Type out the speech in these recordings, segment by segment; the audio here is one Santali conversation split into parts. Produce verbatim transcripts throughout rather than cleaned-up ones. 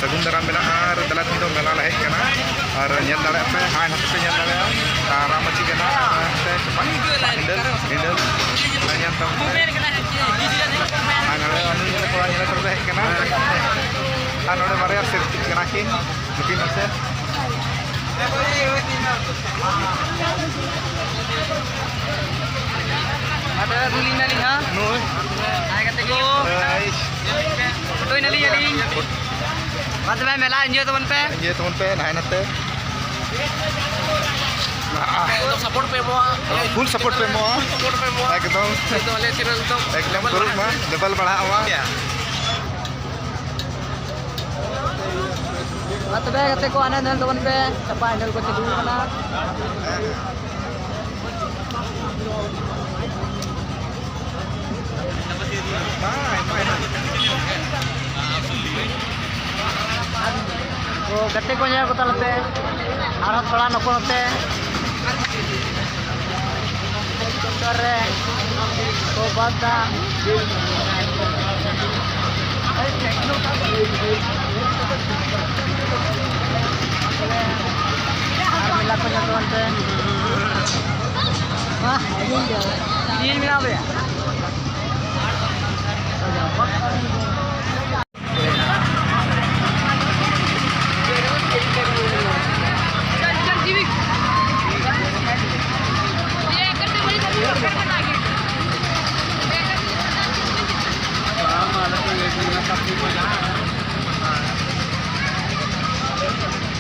ᱥᱟᱹᱜᱩᱱ ᱫᱟᱨᱟᱢ ᱢᱮᱱᱟᱜᱼᱟ ᱟᱨ ᱫᱮᱞᱟ ᱛᱮᱦᱮᱧ ᱫᱚ ᱢᱮᱞᱟ ᱞᱮ ᱦᱮᱡ ᱠᱟᱱᱟ᱾ ᱟᱨ ᱧᱮᱞ ᱫᱟᱲᱮᱭᱟᱜ ᱯᱮ, ᱦᱟᱸᱜ ᱱᱟᱛᱮ ᱯᱮ ᱧᱮᱞ ᱫᱟᱲᱮᱭᱟᱜᱼᱟ᱾ ᱟᱨ ᱨᱟᱢ ᱢᱟᱹᱪᱤ ᱠᱟᱱᱟ, ᱦᱟᱸᱰᱮ ᱯᱟᱹᱦᱤᱞ ᱧᱮᱞ ᱛᱟᱵᱚᱱ ᱯᱮ᱾ ᱟᱨ ᱱᱚᱰᱮ ᱩᱱᱤ ᱧᱮᱞ ᱠᱚᱲᱟ ᱧᱮᱞ ᱠᱚᱲᱟ ᱦᱮᱡ ᱠᱟᱱᱟ᱾ ᱟᱨ ᱱᱚᱰᱮ ᱵᱟᱨᱭᱟ ᱥᱮ ᱪᱮᱫ ᱠᱟᱱᱟ ᱠᱤᱱ, ᱱᱩᱠᱤᱱ ᱢᱟᱥᱮ᱾ ᱟᱫᱚ ᱨᱩᱞᱤᱝ ᱱᱟᱞᱤᱧ ᱦᱟᱸᱜ᱾ ᱱᱩᱭ᱾ ᱦᱟᱭ ᱜᱟᱛᱮ ᱠᱚ᱾ ᱦᱟᱭ᱾ ᱯᱷᱳᱴᱳᱭ ᱱᱟᱞᱤᱧ ᱟᱹᱞᱤᱧ᱾ ᱢᱟ ᱛᱚᱵᱮ ᱢᱮᱞᱟ enjoy ᱛᱟᱵᱚᱱ ᱯᱮ᱾ Enjoy ᱛᱟᱵᱚᱱ ᱯᱮ, ᱱᱟᱭ ᱱᱟᱛᱮ᱾ ᱮᱠᱫᱚᱢ support ᱯᱮ ᱮᱢᱚᱜᱼᱟ᱾ ᱦᱮᱸ, full support ᱯᱮ ᱮᱢᱚᱜᱼᱟ᱾ Support ᱯᱮ ᱮᱢᱚᱜᱼᱟ᱾ ᱮᱠᱫᱚᱢ᱾ ᱱᱤᱛᱚᱜ ᱟᱞᱮ channel ᱫᱚ ᱮᱠᱫᱚᱢ level ᱯᱩᱨᱟᱹᱜ ᱢᱟ, ᱵᱟᱲᱦᱟᱜᱼᱟ᱾ Level ᱵᱟᱲᱦᱟᱜ ᱢᱟ᱾ ᱢᱟ ᱛᱚᱵᱮ ᱜᱟᱛᱮ ᱠᱚ, ᱦᱟᱱᱮ ᱧᱮᱞ ᱛᱟᱵᱚᱱ ᱯᱮ, ᱪᱟᱯᱟ handle ᱠᱚ ᱪᱟᱹᱞᱩ ᱠᱟᱱᱟ᱾ ᱛᱚ ᱜᱟᱛᱮ ᱠᱚ ᱧᱮᱞ ᱠᱚ ᱛᱟᱞᱮ ᱯᱮ, ᱟᱨᱦᱚᱸ ᱛᱷᱚᱲᱟ ᱱᱚᱠᱚ ᱱᱚᱛᱮ᱾ ᱨᱮ ᱠᱚ ᱵᱟᱫᱟ᱾ ᱟᱨ ᱢᱮᱞᱟ ᱠᱚ ᱧᱮᱞ ᱛᱟᱵᱚᱱ ᱯᱮ᱾ ᱦᱮᱸ? ᱤᱧ ᱢᱮᱱᱟᱜ ᱯᱮᱭᱟ?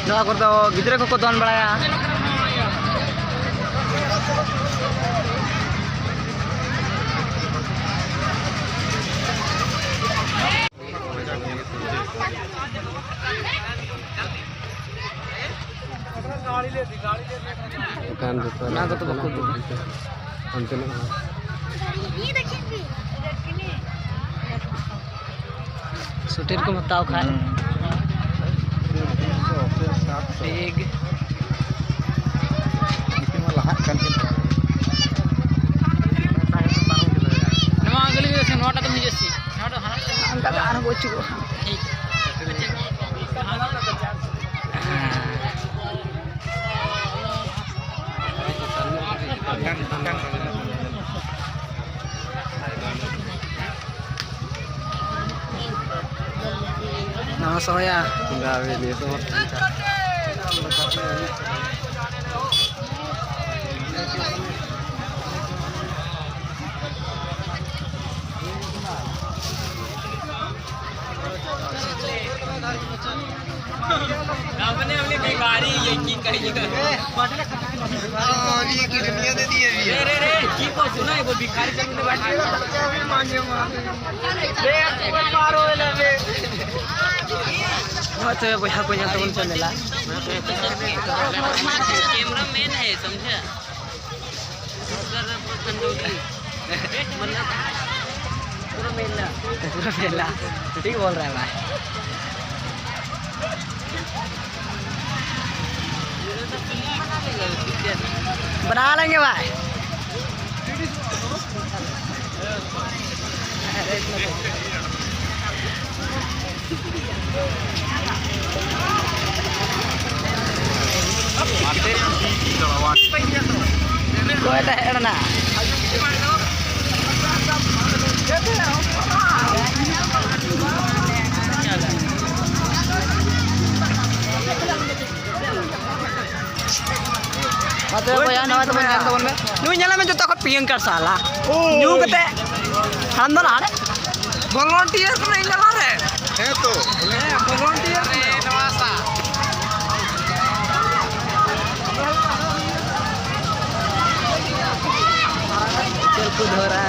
ᱱᱚᱣᱟ ᱠᱚᱨᱮ ᱫᱚ ᱜᱤᱫᱽᱨᱟᱹ ᱠᱚᱠᱚ ᱫᱚᱱ ᱵᱟᱲᱟᱭᱟ᱾ ᱚᱱᱟ ᱠᱚᱫᱚ ᱵᱟᱠᱚ ᱩᱫᱩᱜᱟ᱾ ᱚᱱᱛᱮᱱᱟᱜ ᱦᱚᱸ᱾ ᱥᱩᱴᱮᱨ ᱠᱚᱢ ᱦᱟᱛᱟᱣ ᱠᱷᱟᱡ᱾ ᱦᱩᱸ᱾ ᱴᱷᱤᱠ᱾ ᱱᱩᱠᱤᱱ ᱢᱟ ᱞᱟᱦᱟᱜ ᱠᱟᱱ ᱠᱤᱱ᱾ ᱱᱚᱣᱟ ᱜᱟᱹᱞᱤ ᱦᱩᱭᱩᱜᱼᱟ ᱥᱮ, ᱱᱚᱣᱟᱴᱟᱜ ᱫᱚᱢ ᱦᱤᱡᱩᱜᱼᱟ ᱥᱮ? ᱱᱚᱣᱟᱴᱟᱜ ᱦᱟᱱᱟ ᱚᱱᱠᱟ ᱫᱚ ᱟᱨᱦᱚᱸ ᱵᱟᱹᱪᱩᱜᱼᱟ᱾ ᱴᱷᱤᱠ᱾ ᱟᱪᱪᱷᱟ᱾ ᱱᱟᱣᱟ ᱥᱚᱦᱚᱭᱟ᱾ ᱵᱚᱸᱜᱟ ᱵᱤᱱ ᱤᱭᱟᱹ ᱠᱚ᱾ अपने अपने भिखारी, ये की करेगा? और ये किडनियां दे दी अभी। रे, रे, रे, की को सुना है, वो भिखारी चल के बैठ गया। रे, यार, तुम्हें मारो ना बे। ᱦᱳᱭ, ᱛᱚᱵᱮ ᱵᱚᱭᱦᱟ ᱠᱚ ᱧᱮᱞ ᱛᱟᱵᱚᱱ ᱯᱮ ᱫᱮᱞᱟ᱾ कैमरा मैन है, समझा? मतलब, पूरा मेला। पूरा मेला। ठीक बोल रहा है भाई। बना लेंगे भाई। ᱚᱠᱚᱭ ᱛᱟᱦᱮᱸ ᱞᱮᱱᱟ? ᱢᱟ ᱛᱚᱵᱮ ᱵᱚᱭᱦᱟ, ᱱᱚᱜᱼᱚᱭ ᱛᱟᱵᱚᱱ ᱧᱮᱞ ᱛᱟᱵᱚᱱ ᱢᱮ᱾ ᱱᱩᱭ ᱧᱮᱞ ᱢᱮ, ᱡᱚᱛᱚ ᱠᱷᱚᱱ ᱯᱤᱭᱟᱝᱠᱟᱨ ᱥᱟᱞᱟ᱾ ᱳᱭ᱾ ᱧᱩ ᱠᱟᱛᱮ ᱦᱟᱲᱟᱢ ᱫᱚ ᱞᱟᱦᱟ ᱨᱮ᱾ Volunteer ᱠᱟᱱᱟᱭ ᱧᱮᱞᱟ ᱨᱮ᱾ ᱦᱮᱸ ᱛᱚ᱾ ᱦᱮᱸ, volunteer ᱠᱟᱱᱟᱭ᱾ ᱪᱚᱞ ᱠᱚ ᱫᱷᱚᱨᱟ᱾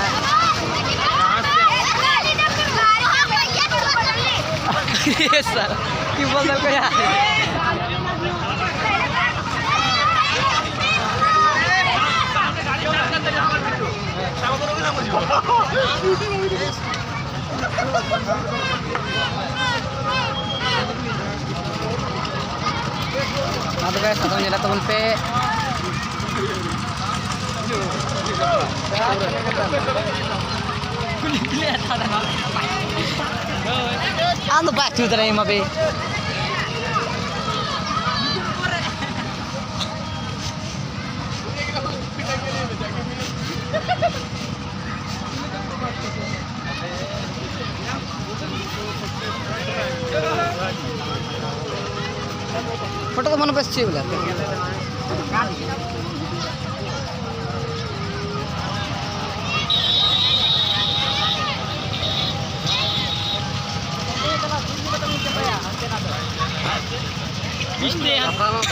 ये सर, की बोल रहे हो यार? ᱢᱟ ᱛᱚᱵᱮ ᱥᱟᱫᱚᱢ ᱧᱮᱞ ᱛᱟᱵᱚᱱ ᱯᱮ᱾ ᱟᱢ ᱫᱚ ᱵᱟᱭ ᱛᱷᱩ ᱫᱟᱲᱮᱭᱟᱢᱟ ᱵᱮ᱾ ᱯᱷᱳᱴᱳ ᱫᱚ ᱢᱟᱱᱮ ᱵᱮᱥ ᱪᱮᱫ ᱵᱚᱞᱮ? ᱢᱤᱥᱴᱤ ᱦᱟᱛᱟᱣ᱾